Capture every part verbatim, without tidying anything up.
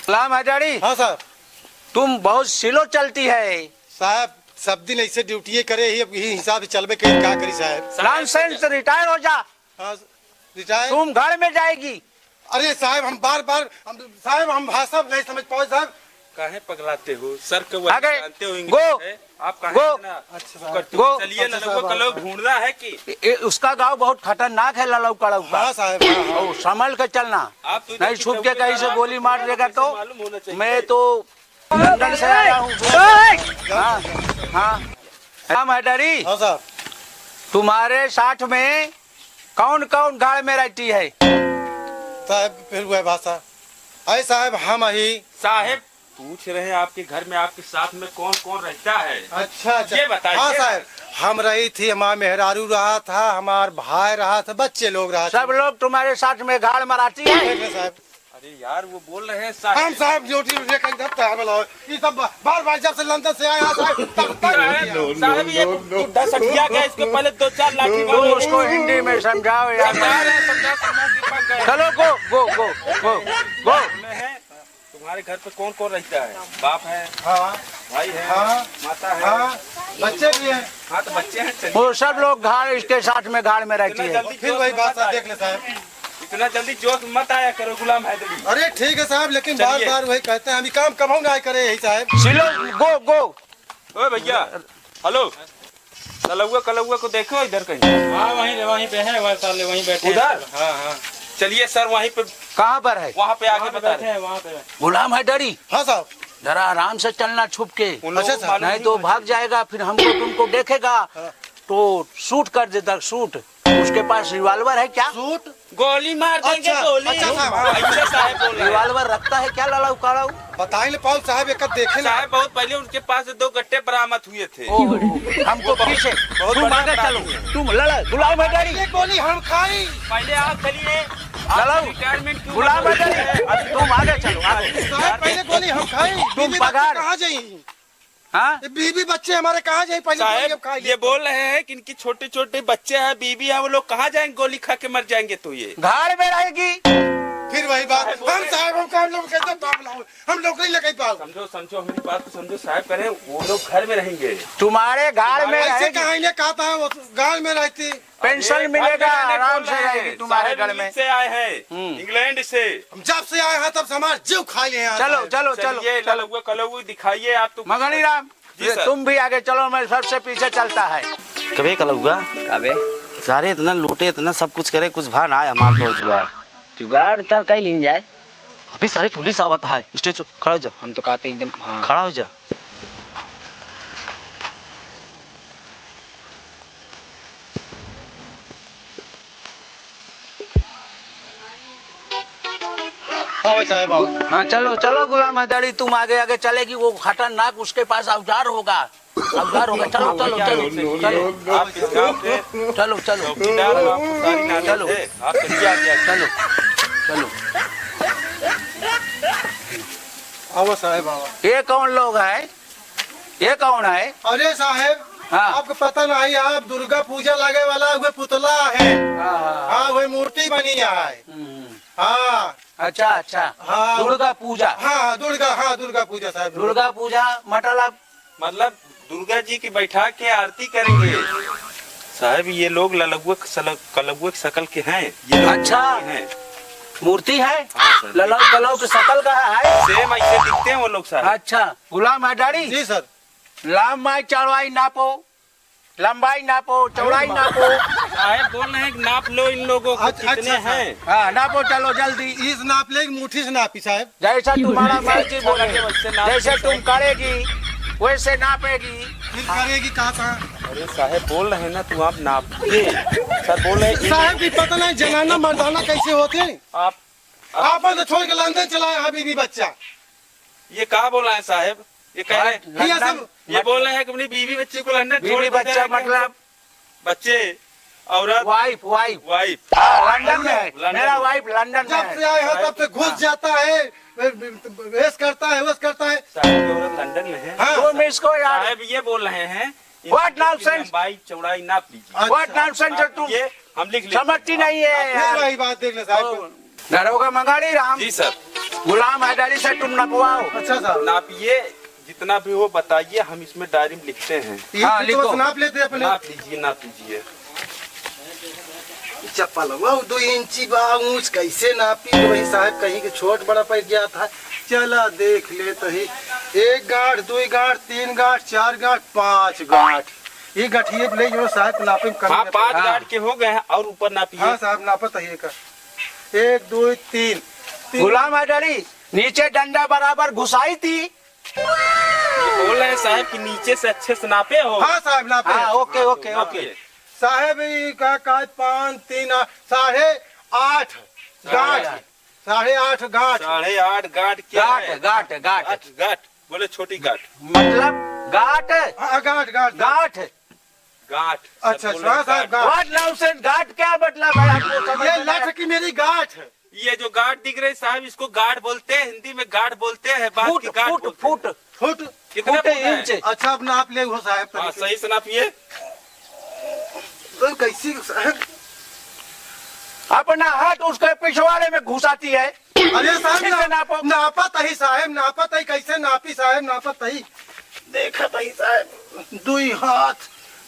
गुलाम हैदरी। हाँ साहब। तुम बहुत स्लो चलती है। साहब, सब दिन ऐसे ड्यूटी करे ही, अब यही हिसाब से चलबे के, का करी साहब? नॉनसेंस, रिटायर हो जा। हाँ, रिटायर। तुम घर में जाएगी। अरे साहब, हम बार बार, हम, साहब, हम भाषा नहीं समझ पावे साहब। काहे पगलाते हो? सर के वही आगे, जानते हो, इंग्लिश गो, है। आप काहे गो। इतना अच्छा साहब। करते हो? गो। चलिए, अच्छा ललुआ साहब, कलऊ हाँ। ढूंढना है कि ए, ए, उसका गाँव बहुत खतरनाक है, ललऊ कलऊ का। हाँ साहब, हाँ, हाँ। ओ, संभल के चलना। आप तो नहीं इधर छुप के ललुआ कहीं से कलऊ गोली मार देगा तो मालूम होना चाहिए। मैं तो लंदन से आया हूँ। हाँ, हाँ। राम हैदरी, हाँ साहब। तुम्हारे साथ में कौन कौन गाड़ में रहती है? साहब, फिर वह भाषा। अरे साहब, हम ही। साहब, पूछ रहे हैं आपके घर में, आपके साथ में कौन कौन रहता है? अच्छा, अच्छा। ये बताइए। हाँ साहब, हम रही थी, हमारा मेहरारू रहा था, हमार भाई रहा था, बच्चे लोग रहा था। सब लोग तुम्हारे साथ में गाड़ मराती है? देख ले साहब। अरे यार, वो बोल रहे हैं साहब। हम साहब ड्यूटी उठे कहीं जब तैयार वाला हो। ये सब बार बार जब से लंदन से आया साहब, तब तक अरे साहब, ये बुढ़ा सठिया गया, इसको पहले दो चार लाठी तुम मारो। उसको हिंदी में समझाओ यार। समझा रहे हैं, समझा, समझा के पक गए। चलो, गो, गो, गो, गो, गो। तुम्हारे घर पे कौन कौन रहता है? बाप है? हाँ। भाई है? हाँ। माता है? हाँ। बच्चे भी हैं। हाँ, तो बच्चे हैं, चलिए। वो सब लोग गाड़, इसके साथ में गाड़ में रहती है। इतना जल्दी फिर जोश वही में बात मत साहब, आया। देख ले साहब। इतना जल्दी जोश में मत आया करो, गुलाम हैदरी। अरे ठीक है साहब, लेकिन बार चलिए। बार वही कहते हैं, अभी काम कमाऊ ना करे यही साहब। सिलो, गो, गो। ओ भैया, हेलो, ललौआ कलौआ को देखो इधर कहीं। हाँ, वहीं, वहीं पे है, वह साले वहीं बैठे हैं। उधर? हाँ, हाँ। चलिए सर, वहीं पे। कहाँ पर है? वहाँ पे आके वहाँ पे बता बैठे रहे। हैं, वहाँ पे। गुलाम हैदरी। हाँ साहब। जरा आराम से चलना छुप के। उन लोगों अच्छा को साहब। मालूम नहीं नहीं तो होना भाग चाहिए। जाएगा, फिर हमको तुमको देखेगा हाँ। तो शूट कर देता, शूट। उसके पास रिवॉल्वर है क्या? शूट? गोली मार देंगे, अच्छा, गोली। अच्छा साहब, हाँ। ऐसे साहब बोल रहे हैं। रिवॉल्वर रखता है क्या लड़ाऊ काड़ाऊ? बताई ले पाऊ साहब, एक देखे ना। साहब, बहुत पहले उनके पास से दो गट्टे बरामद हुए थे। ओ, हमको वो बहुत, पीछे। बहुत तुम बड़ा आगे चलो। अपराधी है। तुम लड़ा, गुलाम हैदरी। पहले गोली हम खाई। पहले आप चलिए। आप लड़ाऊ। रिटायरमेंट क्यों गुलाम मांग रहे हैदरी, हैं? तुम आगे चलो, आगे। साहब, पहले गोली हम खाई। तुम बीवी बच्चे पगार। कहाँ जाई? हाँ? ये बीवी बच्चे हमारे कहाँ जाए? पहले साहब, गोली अब खा ये लिया। बोल रहे हैं कि इनकी छोटे-छोटे बच्चे हैं, बीवी है, वो लोग कहाँ जाएंगे? गोली खा के मर जाएंगे तो ये। घर में रहेगी। फिर वही बात। हम साहब, हम काम लोग कहते हैं, बाप लाओ, हम नौकरी लगे पाओ। समझो, समझो, हमारी बात को समझो साहब, कह रहे हैं, वो लोग घर में रहेंगे। तुम्हारे घर में ऐसे रहेगी। कहाँ इन्हें कहा था, वो गाँव में रहती। पेंशन अरे, मिलेगा, घर में रहने आराम कौन से है? रहेगी तुम्हारे साहब घर में। इंग्लिश से आए हैं, हम्म। इंग्लैंड से। हम जब से आए हैं, तब से हमारा जीव खा लिए हैं चलो, साहब। चलो, चलो, चलिए, चलो। ललौआ, कलौआ दिखाइए आप तो। मगनी राम, जी ये सर। तुम भी आगे चलो, मैं सबसे पीछे चलता है। कबे कलौआ? कबे? सारे इतना लूटे, इतना सब कुछ करे, कुछ भा ना आए हमार तो जुगाड़। जुगाड़ तो कई लीन जाए। अभी सारे पुलिस आवत है, स्टेज खड़ा हो जा। हम तो कहते एकदम, हाँ। खड़ा हो जा। आओ साहब, आओ। हाँ, चलो, चलो गुलाम हैदरी, तुम आगे आगे चलेगी, वो खतरनाक, उसके पास औजार होगा, औजार होगा। चलो, चलो, चलो, चलो। आप इस गांव के चलो, चलो। चौकीदार हो, आपको सारी नॉलेज चलो। है। आप चलिए आगे, आगे। चलो, चलो। आओ साहब, आओ। ये कौन लोग हैं? ये कौन है? अरे साहेब, हाँ। आपको पता नहीं, आप दुर्गा पूजा लगे वाला उहे पुतला है। हाँ, हाँ, हाँ, हाँ। उहे मूर्ति बनी है। हम्म। हाँ। अच्छा, अच्छा। हाँ। दुर्गा पूजा। हाँ, दुर्गा, हाँ, दुर्गा पूजा साहेब। दुर्गा पूजा मतलब? मतलब दुर्गा जी की बैठा के आरती करेंगे। साहेब, ये लोग ललौआ के सल-, कलौआ के शकल के हैं। ये लोग अच्छा। हैं। मूर्ति है? हाँ, सर। ललौ कलौ के शकल का है? सेम ऐसे दिखते हैं वो लोग, साहेब। अच्छा। गुलाम हैदरी? जी सर। लाम माई चौड़ाई नापो, लंबाई नापो, चौड़ाई नापो। साहेब बोल रहे हैं कि नाप लो इन लोगों को, अच्छा, कितने अच्छा, हैं। हाँ, नापो, चलो जल्दी। इस नाप ले, मुट्ठी से नापी साहेब। जैसा तुम्हारा मर्जी बोलेगी, वैसे नाप जैसे तुम करेगी, वैसे नापेगी। फिर करेगी कहाँ, कहाँ? अरे साहेब बोल रहे हैं ना, तू आप नाप दे। सर बोल रहे हैं कि साहेब की पता नहीं जनाना मर्दाना कैसे होते हैं। आप आपन तो छोड़ के लंदन चला है, अभी भी बच्चा। ये का बोला है साहेब? ये कह रहे हैं, भैया लंदन, सब ये बोल रहे हैं कि अपनी बीवी बच्चे को लंदन छोड़ बीवी के बच्चा जाएंगे। मतलब? बच्चे, औरत, वाइफ, वाइफ। वाइफ। हाँ, लंदन में है। लंदन मेरा में। वाइफ लंदन में जब है। से आए हो, तब से घुस हाँ। जाता है, वेस करता है, वस करता है। साहब, ये औरत लंदन में है। हाँ। वो मिस को यार। साहब, ये बोल रहे हैं, What इनकी nonsense? लंबाई, चौड़ाई नाप लीजिए। अच्छा। What nonsense है आप तुम? ये हम लिख लेते हैं। समझती नहीं है आप यार। वही बात देख ले साहब। ओ, दरोगा मंगाड़ी राम। जी सर। गुलाम हैदरी से तुम नपवाओ। अच्छा साहब। नापिए, जितना भी हो बताइए, हम इसमें डायरी में लिखते हैं। ये हाँ, तो लिखो। बस नाप लेते अपने। नाप लीजिए, नाप लीजिए। चप्पल वो दो इंची बा ऊंच, कैसे नापी? तो वही साहब कहीं के छोट बड़ा पड़ गया था। चला देख ले तो ही, एक गांठ, दो गांठ, तीन गांठ, चार गांठ, पांच गांठ। ये गठिए ले जो साहब नापे में कमी हाँ, ना पाँच पड़े। गांठ के हो गए हैं और ऊपर नापिए। हाँ साहब, नापत है का? एक, दो, तीन, तीन। गुलाम हैदरी, नीचे डंडा बराबर घुसाई थी। ये बोल रहे हैं साहब कि नीचे से अच्छे से नापे हो। हाँ साहब, नापे। हाँ, ओके, हाँ, ओके, तो ओके। नापिए। साहब, ये का, का पाँच, तीन, आ, साढ़े आठ साढ़े गांठ। आठ। साढ़े आठ गांठ। साढ़े आठ गांठ क्या गांठ, है? गांठ, गांठ। गांठ, गांठ। बोले छोटी गांठ। मतलब गांठ? हाँ, गांठ, गांठ। गांठ। गांठ। अच्छा, सब बोल रहे हाँ, साहब, गांठ। गांठ। What nonsense, गांठ क्या मतलब है आपको समझ ये में लठ आया? की मेरी गांठ। ये जो गांठ दिख रही साहब, इसको गांठ बोलते हैं, हिंदी में गांठ बोलते हैं, बात फुट, की गांठ फुट, बोलते हैं। फुट। फुट। कितना फुट फुट है? इंच। अच्छा, अब नाप ले हो साहब, हाँ, तनिक। सही से नापिए। तो कैसी साहब? अपना हाथ उसके पिछवाड़े में घुसाती है। अरे साहब, किससे ना-, नापो? नापत ही साहब, नापत ही, कैसे नापी साहब, नापत ही। देखत ही साहब, दुई हाथ,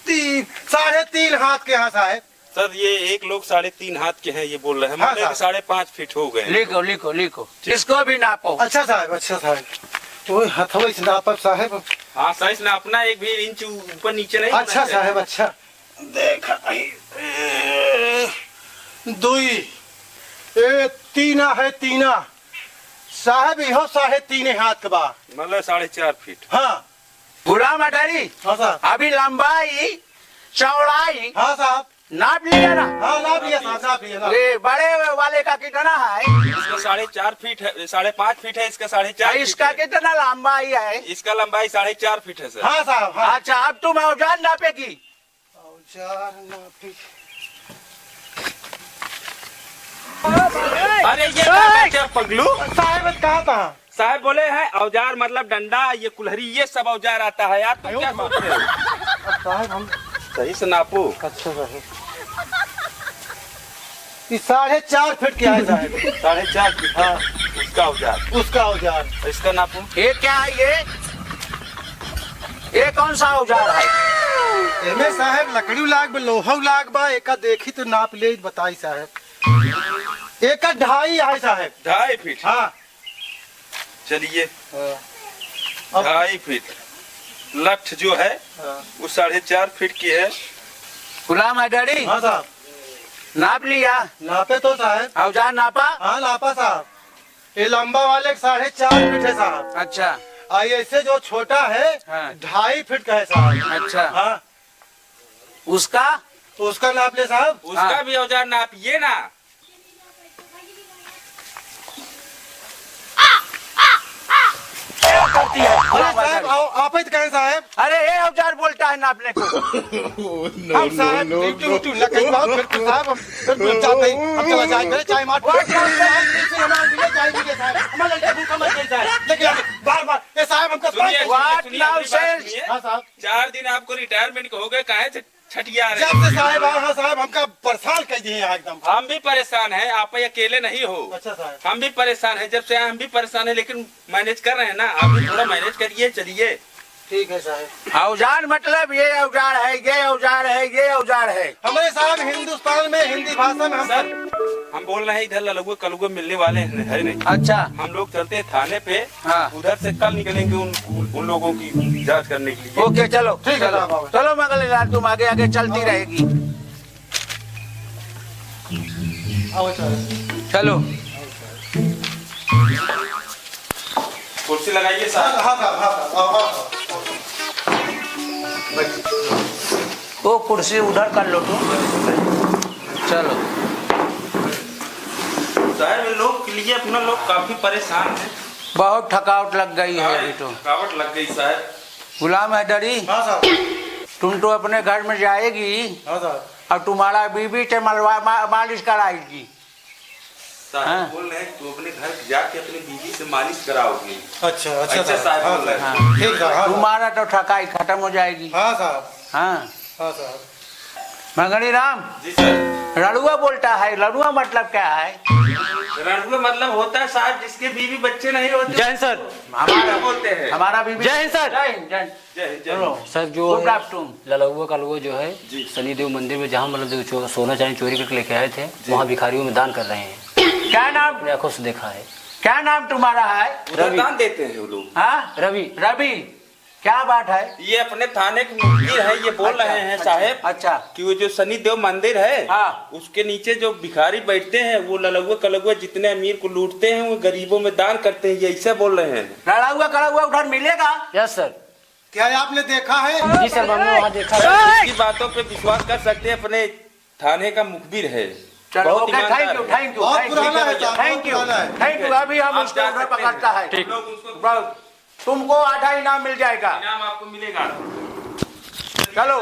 तीन, साढ़े तीन हाथ के हाँ साहब। सर, ये एक लोग साढ़े तीन हाथ के हैं, ये बोल रहे हैं, हाँ, मतलब साहब। साढ़े पाँच फीट हो गए। लिखो, लिखो, लिखो। ठीक। इसको भी नापो। अच्छा साहब, अच्छा साहब। ओए, हथवा से नापब साहब। हाँ, सही से नापना, एक भी इंच ऊपर नीचे नहीं होना अच्छा चाहिए। साहब, अच्छा। देखा ही, ए, दुई, ए, तीना है, तीना। साहब, इहो साढ़े तीन हाथ के बा। मतलब साढ़े चार फीट। हाँ। गुलाम हैदरी, हाँ साहब। अभी लंबाई, चौड़ाई हाँ साहब। नाप लिया ना? हाँ, नाप लिया साहब, नाप लिया, नाप। ये बड़े वाले का कितना है? इसका साढ़े चार फीट है, साढ़े पाँच फीट है, इसका साढ़े चार फीट इसका है। कितना लंबाई है? इसका लंबाई साढ़े चार फीट है सर। हाँ साहब, हाँ। अच्छा, अब तुम औजार नापेगी। औजार नापी। अरे ये क्या करते हो पगलू? साहब, कहा था? साहब बोले हैं, औजार मतलब डंडा, ये कुल्हरी, ये सब औजार आता है यार, तुम अयो क्या माँ। सोच रहे हो? अब साहब हम सही से नापो। अच्छा साहब। ये साढ़े चार फीट के है साहब। साढ़े चार फीट? हाँ। उसका औजार? उसका औजार। इसका नापो। ये क्या है ये? ये कौन सा औजार है? एमे साहब लकड़ी लाग बा, लोहा लाग बा, एका देखी तो नाप ले बताई साहब। एका ढाई है साहब। ढाई फीट? हाँ। चलिए। हाँ। अब ढाई फीट लठ जो है, हाँ। वो साढ़े चार फीट की है। गुलाम हैदरी? हाँ साहब। नाप लिया? नापे तो साहब। औजार नापा? हाँ, नापा साहब। ये लंबा वाले के साढ़े चार फीट है साहब। अच्छा। और ऐसे जो छोटा है, हाँ। ढाई फीट का है साहब। अच्छा। हाँ। उसका? उसका नाप ले साहब। उसका हाँ। भी औजार नापिए ना। क्या करती है? अरे साहब, आओ, आप ही तो कहें साहब। अरे, ये औजार बोलता है नापने को। हम साहब, ड्यूटी उटी लग गई बहुत, फिर तो साहब, हम, फिर तो जाते ही, हम चला जाए, मेरे चाय मार। What nonsense? फिर से हमारा मिले, चाय मिले साहब, हमारा लड़का भूखा मर गया साहब, लेकिन हम बार बार, ये साहब, हमको सुनिए, सुनिए, What सुनिए, अपनी बात nonsense? सुनिए। हाँ साहब। चार दिन आपको रिटायरमेंट के हो गए, काहे से छठिया रहे? जब से साहब आए हैं साहब, हमका परेशान कर दिए हैं एकदम। हम भी परेशान हैं, आप अकेले नहीं हो। अच्छा साहब। हम भी परेशान हैं, जब से आए हम भी परेशान हैं, लेकिन मैनेज कर रहे हैं ना, आप भी थोड़ा मैनेज करिए, चलिए। ठीक है साहब। औजार मतलब ये औजार है, ये औजार है, ये औजार है। हमारे साहब हिंदुस्तान में हिंदी भाषा में हम सर, हम बोल रहे हैं इधर ललुए कलुए मिलने वाले हैं, है नहीं? अच्छा। हम लोग चलते हैं थाने पे, हाँ। उधर से कल निकलेंगे उन, उन लोगों की जांच करने के लिए। ओके, चलो, ठीक है, चलो। साहब, आओ। चलो मंगल लाल, तुम आगे आगे चलती रहेगी। आओ, चलो। चलो। कुर्सी लगाइए साहब। हाँ, हाँ, हाँ, हाँ, हाँ, हाँ, हाँ। वो कुर्सी उधर कर लो तुम। चलो। साहब, इन लोग के लिए अपना लोग काफी परेशान है। बहुत थकावट लग गई है अभी तो। थकावट लग गई साहब। गुलाम हैदरी, हाँ साहब। तुम तो अपने घर में जाएगी हाँ साहब। और तुम्हारा बीबी से मलवा-, मा-, मालिश कराएगी। साहब हाँ। बोल रहे हैं, "तू अपने घर जाके अपनी बीवी से मालिश कराओगे।" अच्छा, अच्छा ऐसे साहब। साहब हाँ, बोल रहे हैं। हाँ। ठीक साहब, हाँ। तुम्हारा तो थकाई खत्म हो जाएगी। हाँ साहब। हाँ। हाँ साहब। मंगनी राम। जी सर। रड़ुआ बोलता है, रड़ुआ मतलब क्या है? रड़ुआ मतलब होता है साहब, जिसके बीवी बच्चे नहीं होते, जय हिंद सर। उसको हमारा, बोलते हैं। हमारा बीवी जय हिंद सर। जय हिंद, जय हिंद। जय हिंद, जय हिंद। सुनो, सर, जो गुड है, आफ्टरनून। ललौआ कलौआ जो है, जी। सनी देव मंदिर में जहाँ, मतलब, जो चो-, सोना चांदी चोरी करके लेके आए थे, जी। वहाँ भिखारियों में दान कर रहे हैं। क्या नाम? अपने आंखों से देखा है। क्या नाम तुम्हारा है? उधर रवि। दान देते हैं वो लोग। हाँ? रवि। रवि। क्या बात है? ये अपने थाने के मुखबिर है, ये बोल अच्छा, रहे हैं अच्छा, साहेब, अच्छा। कि वो जो सनी देव मंदिर है, हाँ। उसके नीचे जो भिखारी बैठते हैं, वो ललौआ कलौआ जितने अमीर को लूटते हैं, वो गरीबों में दान करते हैं, ये ऐसे बोल रहे हैं। लड़ाउआ कड़ाउआ उधर मिलेगा? यस सर। क्या आपने देखा है? जी सर, हमने वहाँ देखा है। इनकी बातों पे विश्वास कर सकते हैं, अपने थाने का मुखबिर है। चलो, बहुत ओके, ईमानदार thank you, है। Thank you, बहुत thank you, पुराना है, thank you, बहुत पुराना है। Thank you। अभी हम आप उसको जा उधर सकते हैं। पकड़ता है। ठीक। हम लोग उसको बस, तुमको आधा इनाम मिल जाएगा। इनाम आपको मिलेगा। चलो,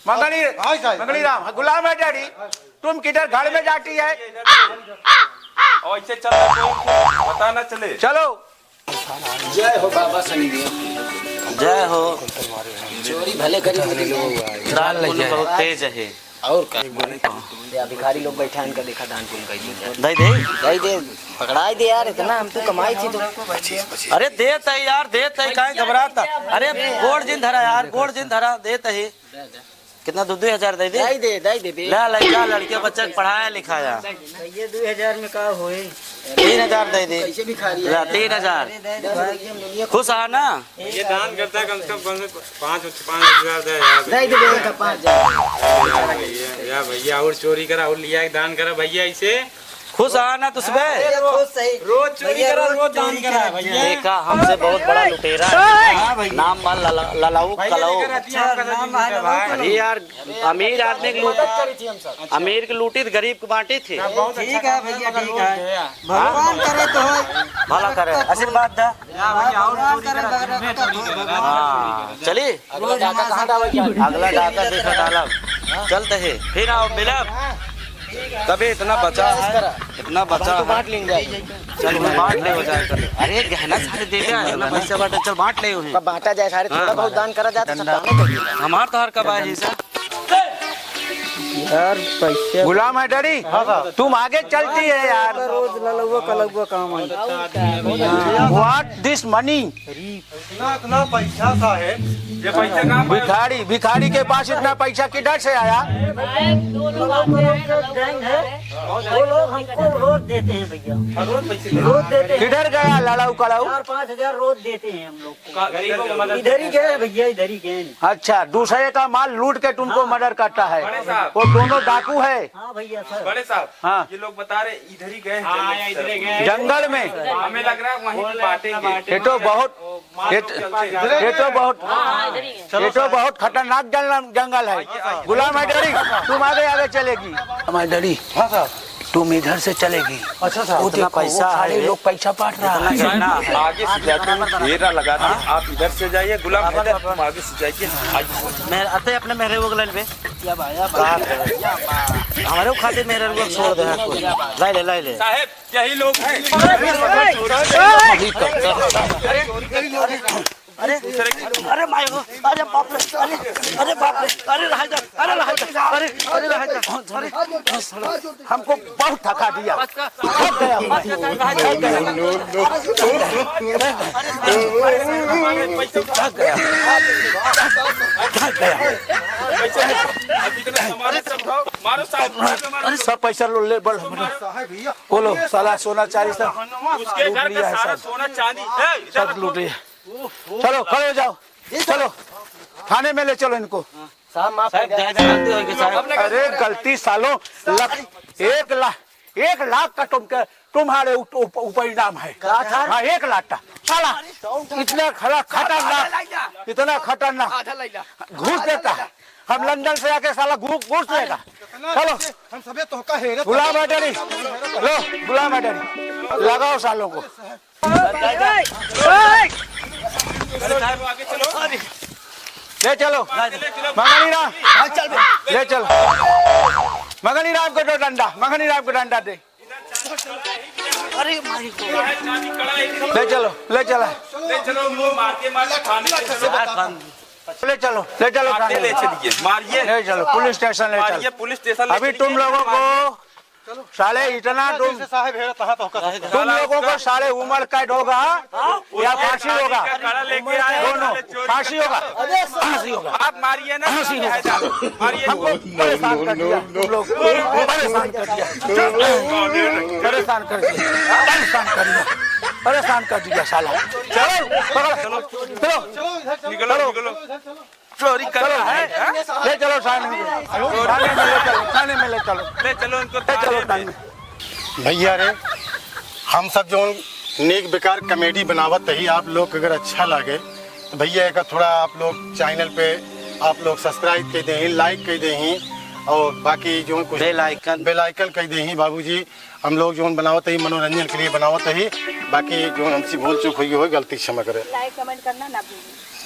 मंगली, हाँ, साहब। मंगली राम, गुलाम है डैडी, तुम किधर घर में जाती है? और इसे चलना कोई पता ना चले। चलो। जय हो बाबा सनी देव। जय हो। चोरी भले करी, लेकिन दान पुण्य बहुत तेज है। और का? या भिखारी लोग बैठा, इनका देखा, दान पुण्य का ही चीज है। दे दे। दे दे, पकड़ाई दे यार, इतना हम तो कमाई थी तो। अरे देत है यार, देत है, काहे घबराता? अरे गोड़ जिन धरा यार, गोड़ जिन धरा, देत है। कितना, दो, दो हजार दे दे? दे दे, दे दे बे। ला, लड़का, लड़के बच्चा के पढ़ाया लिखाया। ये दो हजार में का होई? तीन हजार दे दे। कैसे भिखारी है? ला, तीन हजार। दे दे, दे दे। खुश है ना? ये दान करता है, कम से कम, कम से कम पाँच, पाँच हजार दे यार। दे दे बे, इनका पाँच हजार। या भैया, या भैया, और चोरी करा, और लिया के दान करा भैया, इसे खुश है ना तुझ पे? भैया, खुश सही। रोज चोरी भैया, करा, रोज रोज दान चोरी करा करा भैया। भैया। देखा, हमसे बहुत बड़ा लुटेरा है। हाँ भैया। नाम मार लला-, ललाऊ भाई, कलाऊ। ये लेकर आती है, अच्छा, आपका नाम सचिन मार है ललाऊ भाई। कलाऊ। अरे यार, अमीर आदमी के लूट, अच्छा। अमीर के लूटी तो गरीब के बांटी थी। बहुत अच्छा ठीक है काम भैया, कर, ठीक रोज है। गया। भगवान करे तो होय। भला करे, आशीर्वाद दा। या भैया, और भगवान चोरी करे, करा। बगैर का तो होय, भगवान। हाँ, चली। अगला डाका कहाँ डाला जाए? अगला डाका देखा डालब। चलते हैं, फिर आओ मिलब। तबे इतना बचा है, इतना बचा है। बांट लेंगे। चल, मैं बांट ले हो जाए, चल। अरे, गहना सारे दे दे, इतना पैसा बांटे, चल, बांट ले उन्हें। कब बांटा जाए सारे, थोड़ा हाँ। बहुत दान करा जाए तो सब दान ही करिए। हमार तो हर कब आए हिस्सा। यार, पैसे गुलाम है डैडी, हाँ, हाँ। तुम आगे चलती है यार। रोज ललौआ कलौआ काम है। What this money? इतना, इतना पैसा साहेब, ये पैसा कहाँ पर? भिखारी, भिखारी के पास इतना पैसा किधर से आया? भाई, दो लोग आते हैं, गैंग है, वो लोग हमको रोज देते हैं भैया। हाँ, रोज पैसे देते हैं। रोज देते हैं। किधर गया लड़ाऊ कड़ाऊ? चार पाँच हजार रोज देते हैं हम लोग को। का-, गरीबों को मदद इधर ही गए हैं भैया, इधर ही गए हैं। अच्छा, दूसरे का माल लूट के तुमको हाँ। मर्डर करता है। बड़े साहब। वो दोनों डाकू है। हाँ भैया सर। बड़े साहब, हाँ। ये लोग बता रहे इधर ही गए हैं हाँ, जंगल इधर ही से। गए हैं। जंगल में? हमें लग रहा है वहीं पे बांटेंगे। ये तो बहुत, ये तो, ये तो बहुत, ये तो बहुत खतरनाक जंगल, जंगल है। गुलाम हैदरी, तुम आगे, आगे चलेगी। गुलाम हैदरी, हाँ साहब। तुम इधर से चलेगी। अच्छा साहब। वो उतना देखो, वो पैसा सारे है। लोग पैसा बांट रहा है। इतना है। आगे से जाके घेरा लगा दे, आप इधर से जाइए, गुलाम हैदर, तुम आगे से जाइए। आइए। मैं अते अपने मेहरे वो ले लेबे। का करे? हमरे खातिर मेहरे वो छोड़ दे। लाई ले, लाई ले। साहेब, यही लोग हैं। अरे, अरे माय हो, अरे बाप रे, अरे, अरे बाप रे, अरे रहा जा, अरे रहा जा, अरे, अरे रहा जा, अरे, हमको बहुत थका दिया। थक गया हूँ मैं। थक गया हूँ। थक गया। थक गया। अरे सब पैसा लो, ले, बोल। बोलो, साला सोना चांदी सब उसके घर लूट लिया का है सारा सब। सोना चांदी। ए, इधर सब लूट लिया। चलो, खड़े हो जाओ। चलो, थाने में ले चलो इनको। साहब, माफ कर दे। साहब, गलती हो गई, साहब। अरे, गलती सालों, लख, एक लाख, एक लाख का तुमके, तुम्हारे उप-, उप-, ऊपर इनाम है। का था? हाँ, एक लाख का। साला, इतना खरा-, खतरनाक, इतना खतरनाक घूस देता है। हम लंदन से आके साला घू-, घूस देगा। चलो। हम सबे तोहका हेरत गुलाम है डरी। लो, गुलाम है डरी। लगाओ सालों को। ले चलो। मगनी राम। ले चलो। मगनी राम को दो डंडा। मगनी राम को डंडा दे। अरे माई। ले चलो, ले चला। ले चलो, वो मार के, मार के खाने के चलो। ले चलो, ले चलो आते थाने। ले चलिए, मारिए। ले चलो, पुलिस स्टेशन ले मारिए, चलो। पुलिस स्टेशन ले अभी चलिए, तुम लोगों मारिए। को साले इतना तुम, साहब है, कहाँ तो होगा? तुम लोगों को साले उम्र कैद होगा या फांसी होगा? कड़ा लेके आए दोनों, साले चोरी फांसी होगा। अरे फांसी होगा। आप मारिए ना, फांसी होगा। मारिए। हमको परेशान कर दिया तुम लोग, परेशान कर दिया, परेशान कर दिया, परेशान कर दिया, परेशान कर दिया साला। चलो, पकड़ो, चलो, चलो, निकलो, चलो। निकलो। चोरी कर चलो, रहा है, हाँ? ले चलो थाने में, थाने में ले चलो, थाने में ले चलो, ले चलो इनको ले चलो थाने थाने में। में। भैया रे, हम सब जो नेक बेकार कॉमेडी बनावत ही, आप लोग अगर अच्छा लागे तो भैया एक थोड़ा आप लोग चैनल पे आप लोग सब्सक्राइब कर दें, लाइक कर दें, और बाकी जो कुछ बेल आइकन। बेल आइकन कर दें बाबूजी। हम लोग जो बनावत ही मनोरंजन के लिए बनावत ही, बाकी जो हमसे भूल चूक हुई हो गलती क्षमा करें। लाइक कमेंट करना ना भूलें।